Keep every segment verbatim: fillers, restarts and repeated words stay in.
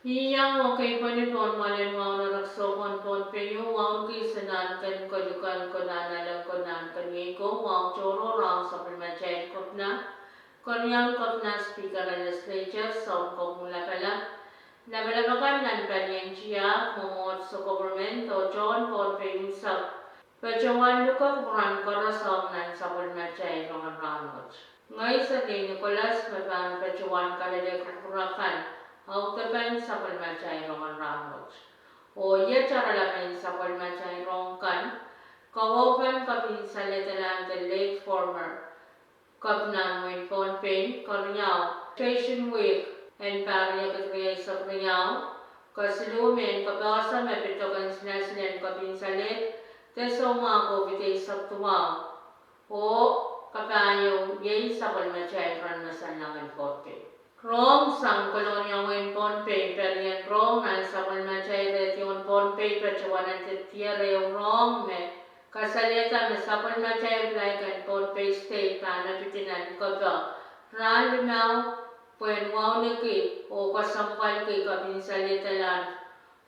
Iang oh keipweni pohn mwoalen wahu en erekiso pohn Pohnpei, wahu en kis en ahnken koluken, konehng alehdi, konehng keniei ko, wahu tohrohr, rahn sapwellimatail kepina, keriaun kepina, speaker en legislature, sounkopwung lapalap, lapalap akan nan palien tiahk, mwomwohdiso, koperment oh tohn Pohnpei unsek, patohwan luke kupwuramwail koaros ong nan sapwellimatail rongen rahnwet. Ngehi Serlei Nicholas me pahn patohwan kalelehki kupwur akan audepen sapwellimatail rongen rahnwet. Oh iet oaralap en sapwellimatail rohng kan, kaweid en kepin salehdalahn the late former kepina en wehin Pohnpei, keriau, Education Week en pahr riekid rieisek riau, kesiluh mehn kapehse me pid doken silasil en kepin salehd de soumwahu COVID eisek duwau, oh kapahieu iei sapwellimatail rongen mahsen langin Pohnpei. Rohng sang Kolonia wehin Pohnpei, palien rohng nan sapwellimatail redion Pohnpei patohwan en didier ehu rohng me kasalehda me sapwellimatail flag en Pohnpei State pahn epidi nan kepe rahn limau pwehn wauneki oh kesempwalki kepin salehdalahn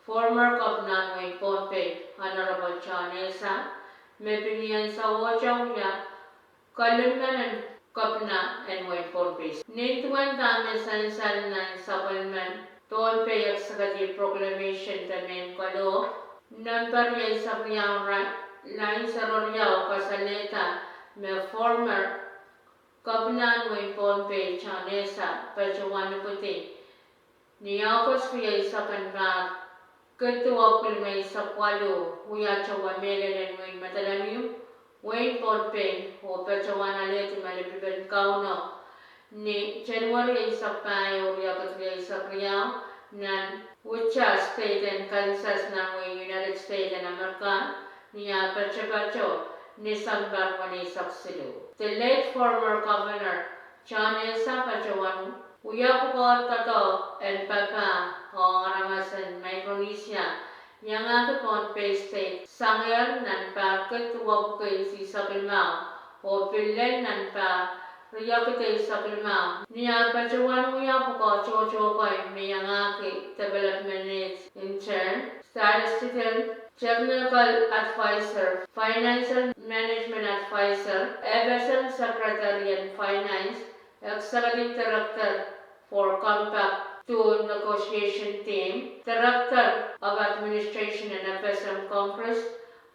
former kepina en wehin Pohnpei, Honorable John Esa, me pil ni ansou wet wia kolumen en kepina en wehin Pohnpei. Nin duwen dahme sansal nan sapwellimen Pohnpei Executive Proclamation de mehn kolok nempe rieisek riau, rahn sero riau, kasalehda me former kepina en wehin Pohnpei, John Esa, patohwan ipwidi ni August rieisek en pahr kid duwepwiki limeisek waluh, wia towe mehlel en wehin Madolenihmw, wehin Pohnpei, oh patohwan alehdi me lipilipil en Kauno ni January eisek pahieu, riekid rieisek riau, nan Wichita State en Kansas, nan wehin United States en Amerika, ni ah patopato Nisempe weneisek siluh. The late former governor John Esa patohwan wia pwukoa doadoahk en papah ong aramas en Micronesia, iangahki Pohnpei State, sangehr nan pahr kid duwepwiki eisek limau, oh pil lel nan pahr riekid eisek limau, ni ah patohwan wia pwukoa tohto kei me iangahki Development Aid, Intern, Statistical, Technical Advisor, Financial Management Advisor, F S M Secretary en Finance, Executive Director for Compact Two Negotiation Team, Director of Administration en F S M Congress,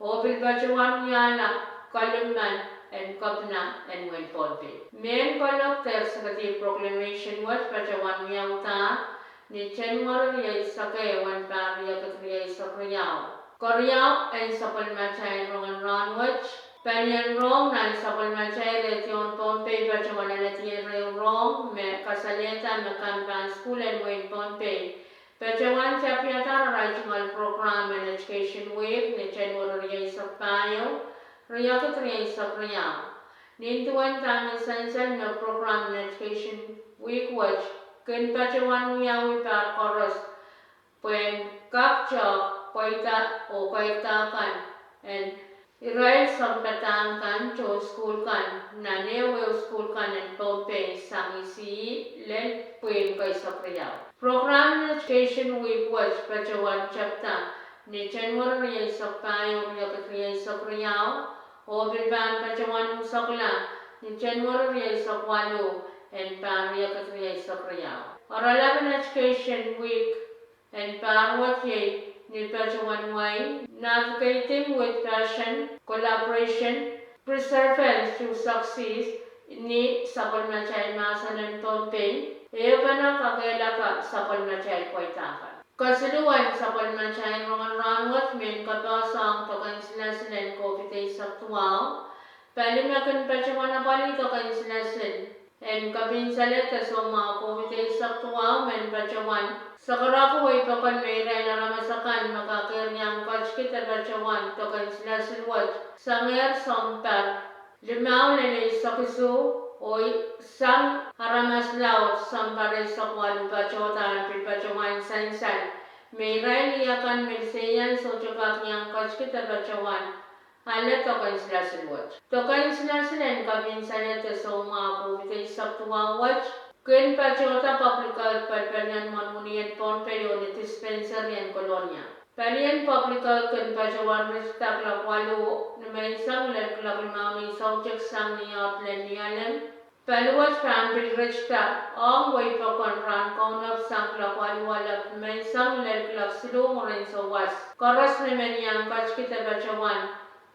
oh pil patohwan wiahla kolumen en kepina en wehin Pohnpei. Mehn kolok de Executive Proclamation wet patohwan wiaudahr ni January rieisek ehu en pahr riekid rieisek riau. Keriau en sapwellimatail rongen rahnwet, palien rohng nan sapwellimatail redion Pohnpei patohwan alehdi ehu rohng me kasalehda me kampahn sukuhl en wehin Pohnpei patohwan tapihadahr arail tungoal program en Education Week ni January rieisek pahieu, riekid rieisek riau. Nin duwen dahme sansal me program en Education Week wet kin patohwan wiawi pahr koaros pwehn kak tehk pweida oh keirda kan en irail sounpadahk kan tohn sukuhl kan nan ehuehu sukuhl kan en Pohnpei sang isi lel pwihn keisek riau. Program en Education Week wet patohwan tepda ni January rieisek pahieu, riekid rieisek riau, oh pil pahn patohwan unsekla ni January rieisek waluh en pahr riekid rieisek riau. Oaralap en Education Week en pahr wet iei ni patohwan wai Navigating with Passion, Collaboration, Perseverance to Success ni sapwellimatail mahsen en Pohnpei, ehupene kakehlaka sapwellimatail pweida kan. Kesiluhwen sapwellimatail rongen rahnwet, mehn kapehse ong doken silasil en COVID eisek duwau, pali me kin patohwan apwalih doken silasil en kepin salehd de soumwahu COVID eisek duwau men patohwan sakaraki wei pokon me irail aramas akan me kak iang ketiki de patohwan doken silasil wet sangehr sounpar limau lel eisek isuh Oh sang aramas laud sounpar eisek waluh patohda en pil patohwan sansal me irail akan me seian sohte kak iang ketiki de patohwan ale doken silasil wet. Doken silasil en kepin salehde soumwahu COVID eisek duwau wet kin patohda Public Health palipalien mwohn Unien Pohnpei oh ni dispensary en Kolonia. Palien Public Health kin patohwan ritida kilak waluh nimenseng lel kilak limau ni soutik sang ni oahd lel Nialem. Pali wet pahn pil ritida ong wehi pokon rahn kaunop sang kilak waluh alap nimenseng lel kilak siluh mwurin souwas. Koaros me men iang ketiki de patohwan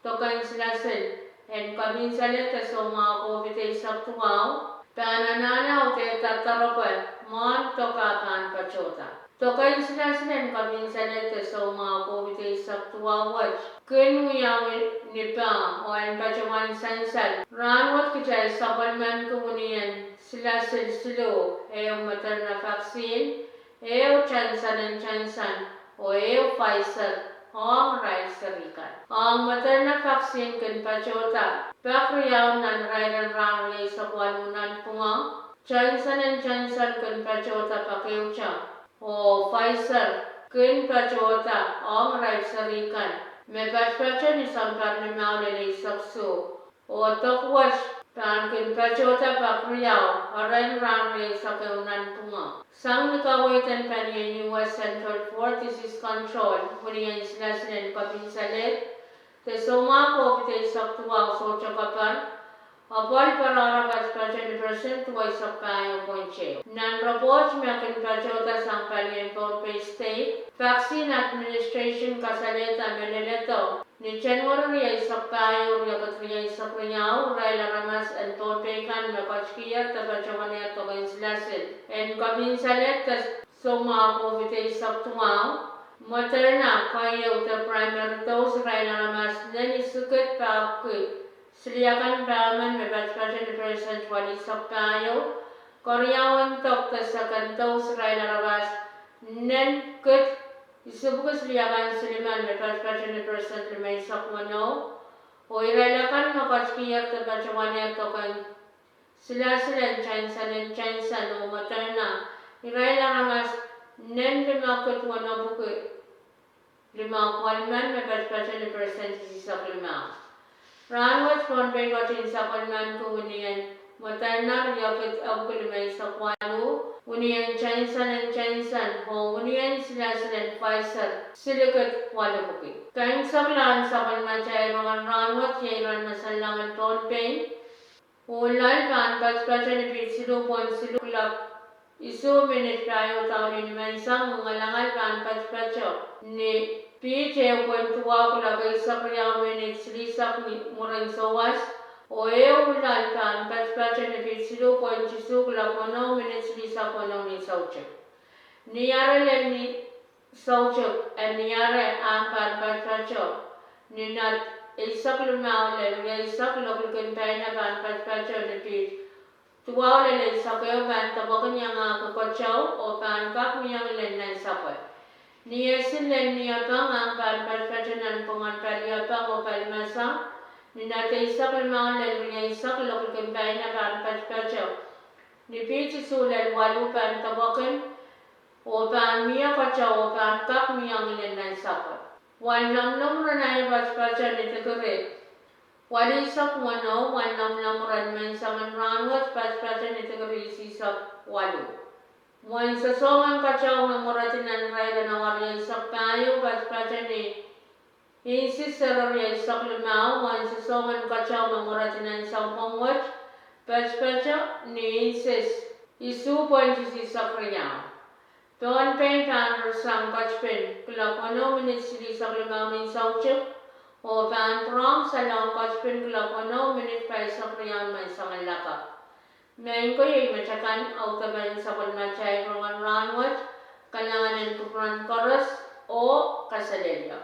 doken silasil en kepin salehde soumwahu COVID eisek duwau pahn anahne audehda doaropwe mwohn doke pahn patohda. Doken silasil en kepin salehde soumwahu COVID eisek duwau wet kin wiawi ni pah oh en patohwan sansal. Rahnwet kitail sapwellimaniki unien silasil siluh, ehu Moderna vaccine, ehu Johnson and Johnson, oh ehu Pfizer, ong irail seri kan. Ong Moderna vaccine kin patohda pak riau nan irair en rahn rieisek waluh nanpwungara. Johnson and Johnson kin patohda pak ehute, oh Pfizer kin patohda ong irail seri kan me patpato ni sounpar limau lel eisek isuh. Oh dok wet pahn kin patohda pak riau ren rahn rieisek ehu nanpwungara. Sang ni kaweid en palien U S Centers for Disease Control, unien silasil en kepin salehde soumwahu COVID eisek duwau sohte kapar, apwal patohda patpato ni percent duweisek pahieu point ehu. Nan report me kin patohda sang palien Pohnpei State Vaccine Administration kasalehda me leledo ni January rieisek pahieu, riekid rieisek riau, irail aramas en Pohnpei kan me ketikihier de patohwanehr doken silasil en kepin salehde soumwahu COVID eisek duwau, Moderna, keieu de primary dose, irail aramas nen isikid pahki siliakan pahmen me patpato ni percent welisek pahieu. Keriaun dok de second dose, irail aramas nen kid isipwiki siliakan silimen me patpato ni percent limeisek weneu. Oh irail akan me ketikihier de patohwanehr doken silasil en Johnson and Johnson oh Moderna, irail aramas nen limekid wenepwiki limau kalimen me patpato ni percent isisek limau. Rahnwet Pohnpei ketin sapwellimaniki unien Moderna riekid epwiki limeisek waluh, unien Johnson and Johnson oh unien silasil en Pfizer silikid waluh pwuki. Kaimwiseklahn sapwellimatail rongen rahnwet iei iren me sallengen Pohnpei, oh loal pahn patpato ni piht siluh point siluh kilok isuh minit pahieu daulen nimenseng. Ngalangal pahn patpato ni piht ehu point duwau kilok eisek riau minit silihsek mwurin souwas. Oh ehu loal pahn patpato ni piht siluh point isuh kilok weneu minit silihsek weneu ni soutik. Ni are lel ni soutik en ni are ahng pahn patpato ni nat eisek limau lel rieisek. Lokolok en paina pahn patpato ni piht duwau lel eisek ehu, pahn depwekin iangahki keteu oh pahn kak mihong lel nansapwe. Ni esil lel ni apang ahng pahn patpato nanpwungen pali apang oh pali masak. Ni nat eisek limau lel rieisek, lokolok en paina pahn patpato ni piht isuh lel waluh, pahn depwekin oh pahn mie keteu oh pahn kak mihong lel nansapwe. Wen lomwlomw ren aio patpato ni dikiri welisek weneu. Wen lomwlomw ren nimenseng rahnwet patpato ni dikiri isihsek waluh. Wen sosoangen keteu me mweredi nan irair en awa rieisek pahieu patpato ni insi sero rieisek limau. Wen sosoangen keteu me mweredi nan sounpwong wet patpato ni insi isuh point isihsek riau. Pohnpei pahn rirasang ketipin kilok weneu minit silihsek limau ni soutik oh pahn pwurehng salong ketipin kilok weneu minit pahisek riau ni menseng en lakapw. Mehn ko iei metakan audepen sapwellimatail rongen rahnwet. Kalahngan en kupwuren koaros oh kaselehlie.